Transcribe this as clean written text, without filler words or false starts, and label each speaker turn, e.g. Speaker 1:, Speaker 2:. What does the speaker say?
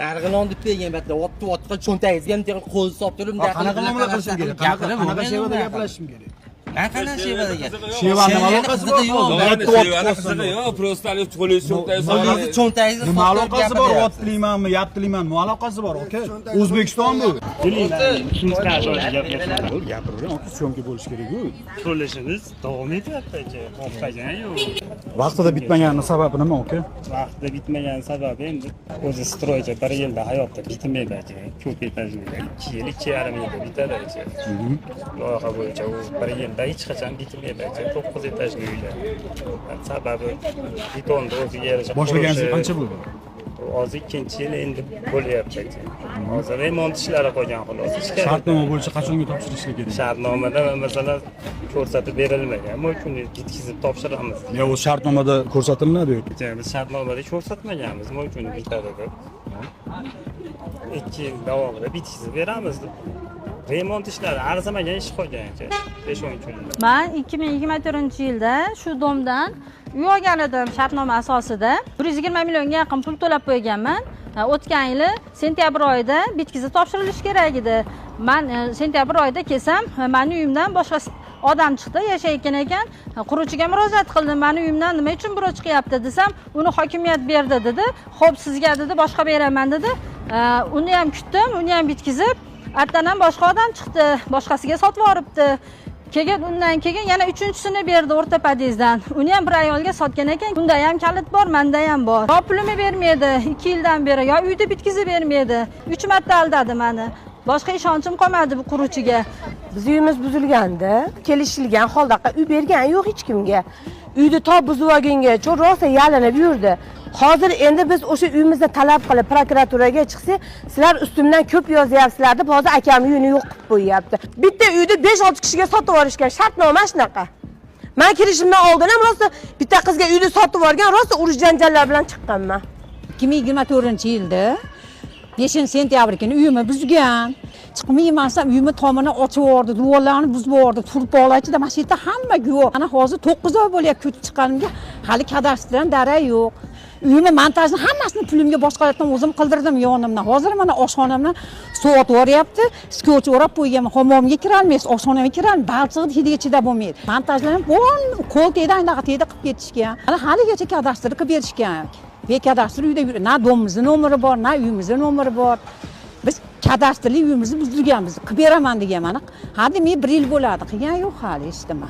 Speaker 1: Marg'ilon deb degan batda otdi otqa cho'ntagingizga bunday qilib qo'l solib turib bunday
Speaker 2: Qanaqa muomala qilishim kerak? Qanaqa
Speaker 1: Gapirib
Speaker 2: qanaqa
Speaker 1: bo'lmaydi
Speaker 2: shevada
Speaker 1: unaqa.
Speaker 2: Gaplashishim kerak?
Speaker 1: Man qanaqa shevada gap?
Speaker 2: Shevani nima aloqasi bor?
Speaker 1: Yo'q.
Speaker 3: Shevani qizig'i yo'q, просто haligi qo'lingiz cho'ntagingizga
Speaker 1: Qo'lingizni cho'ntagingizga
Speaker 2: Nima
Speaker 1: solib turib
Speaker 2: aloqasi bor?
Speaker 1: gapiryapsiz.
Speaker 2: Ot tilaymanmi, yap tilaymanmi? Nima aloqasi bor, aka? O'zbekiston bu.
Speaker 4: Gaplashamiz.
Speaker 2: Gapiravering, aka, съёмка bo'lishi kerak-ku.
Speaker 4: To'lashimiz davom etyapti, aka, to'xtagani yo'q.
Speaker 2: Vaqtida bitmaganini sababi nima, aka?
Speaker 4: Vaqtida bitmagan sababi endi o'zi стройка bir yilda hayotda bitmaydi, aka. Ko'p этажный lar 2 yil, 2,5 yilda bitadi, aka. Loyiha bo'yicha u bir yilda hech qachon bitmaydi, aka, to'qqiz этажный uylar. Sababi betonni o'ziga yarasha
Speaker 2: Boshlaganingizga
Speaker 4: qurishi.
Speaker 2: Qancha bo'ldi?
Speaker 4: Hozir ikkinchi yil endi bo'lyapti, aka. Hozir remont ishlari qolgan, xolos ichkarida.
Speaker 2: Shartnoma bo'yicha qachonga topshirishlar kerak?
Speaker 4: Shartnomada, masalan, ko'rsatib berilmagan, bu kuni bitkizib topshiramiz.
Speaker 2: Yo, o'zi shartnomada ko'rsatiladi yoki?
Speaker 4: Biz shartnomada ko'rsatmaganmiz bu kuni bitadi deb. 2 yil davomida bitkizib beramiz deb. Remont ishlari arzimagan ish qolgan, aka, 5-10 kunda.
Speaker 5: Man 2024-yilda shu дом dan uy olgan edim shartnoma asosida. 120 millionga yaqin pul to'lab qo'yganman. O'tgan yili sentyabr oyida bitkizib topshirilishi kerak edi. Man sentyabr oyida kelsam, mani uyimdan boshqa odam chiqdi, yashayotgan ekan. Quruvchiga murojaat qildim. "Mani uyimdan nima uchun birov chiqyapti?" desam, "Uni hokimiyat berdi", dedi. "Xo'p, sizga", dedi, "boshqa beraman", dedi. Uni ham kutdim, uni ham bitkizib, ertadan ham boshqa odam chiqdi, boshqasiga sotib yuboribdi. Keyin undan keyin yana uchinchisini berdi o'rta podyezddan. Uni ham bir ayolga sotgan ekan. Unda ham kalit bor, manda ham bor. Yo pulimni bermaydi 2 yildan beri, yo uyni bitkizib bermaydi. Uch marta aldadi mani. Boshqa ishonchim qolmadi bu quruvchiga.
Speaker 6: Biz uyimiz buzilganda kelishilgan holda uy bergani yo'q hech kimga. Uyni to buzib olgungacha rosa yalinib yurdi. Hozir endi biz o'sha uyimizni talab qilib prokuraturaga chiqsak, "Sizlar ustimdan ko'p yozyapsizlar", deb hozir akamni uyini yo'q qilib qo'yyapti. Bitta uyni 5-6 kishiga sotib yuborishgan, shartnoma shunaqa. Man kirishimdan oldin ham rosa bitta qizga uyni sotib yuborgan, rosa urush janjallar bilan chiqqanman.
Speaker 7: 2024-yilda 5 sentyabr kuni uyimni buzgan. Chiqmayman desam, uyimni tomini ochib yubordi, devorlarni buzib yubordi, turpoqlar ichida. Mana shu yerda hamma guvoh. Mana hozir 9 oy bo'lyapti ko'chib chiqqanimga, hali kadastrdan darak yo'q. Uyimni montajini hammasini pulimga boshqalardan o'zim qildirdim yonimdan. Hozir mana oshxonamdan suv otib yuboryapti, скотч o'rab qo'yganman. Hammomga kirolmaysiz, oshxonaga kirolmaysiz, balchig'i hidiga chidab bo'lmaydi. Montajlar ham qo'l tegdi, anaqa tegdi qilib ketishgan. Mana haligacha kadastr qilib berishgan. Bekadastr uyda na дом imizni nomeri bor, na uyimizni nomeri bor. Biz kadastrli uyimizni buzdirganmiz, qilib beraman degan. Mana hademay bir yil bo'ladi, qilgani yo'q hali hech nima.